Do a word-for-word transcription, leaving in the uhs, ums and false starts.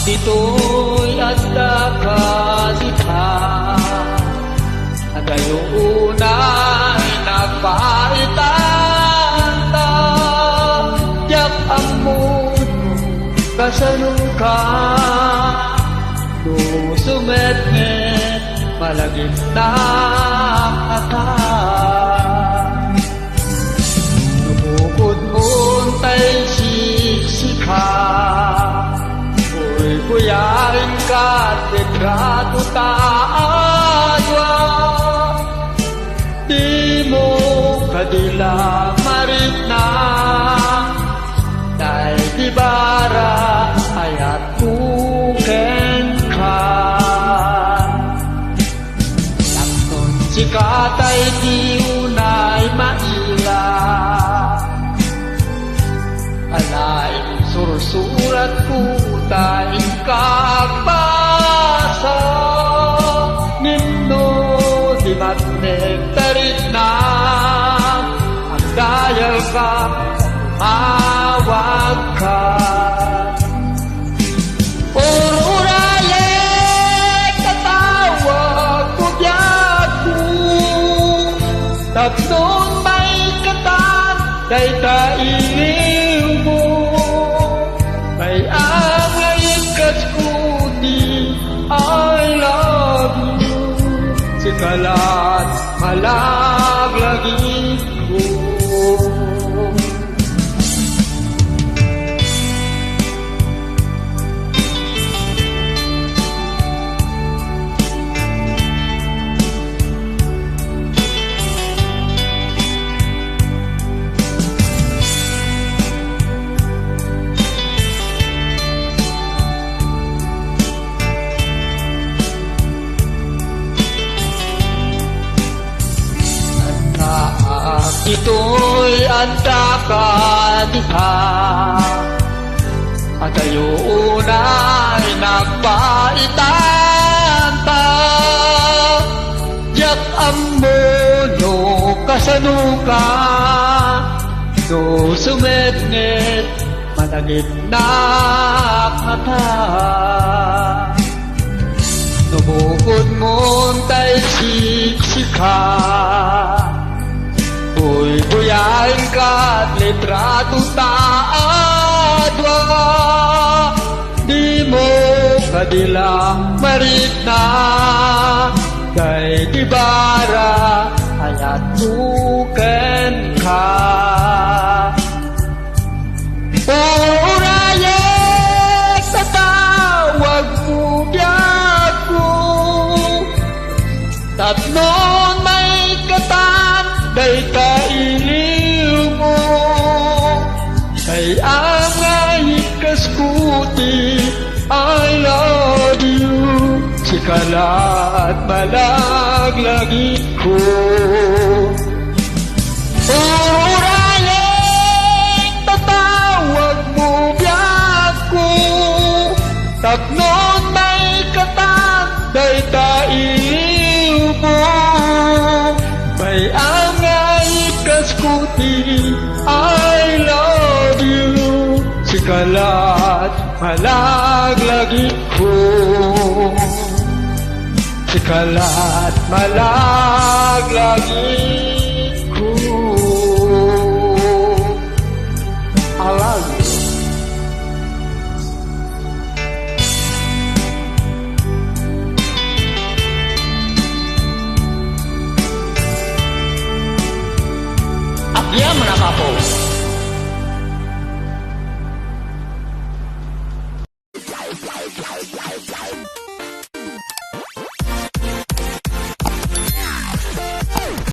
Ditoy adda ka dita, adayo unay nagpaitanta. Diak ammo no kasano ka, no sumetnget, malagipnak a ta. No bukod mo tay siksika, buybuyaenka ti litrato ta a dua. Dimo kadi la marikna, daydi bara ayatko kenka. Tapno sika tay di unay maila. Alay, sursuratko tay kagbasa. Ngem no di matnek ta rikna, agdayawka, awagka. Ururayek, tatawag ko biagko. Tapno maikatan dayta iliwmo. May-am nga ikkasko ti I love you. Sika la't malaglagipko. Ditoy adda ka dita, adayo unay nagpaitanta. Diak ammo no kasano ka, no sumetnget, malagipnak a ta. No bukod mo tay siksika, buybuyaenka ti litrato ta a dua. Dimo kadi la marikna, daydi bara ayatko kenka. Urayek, tatawagmo biagko. Tapno maikatan dayta iliwmo. Kayatko nga ikkasko ti I love you. Sika la't malaglagipko. Urayek, tatawagmo biagko. Tapno maikatan dayta iliwmo. May-am nga ikkasko ti I love you. Sika la't malaglagipko. Sika la't malaglagipko.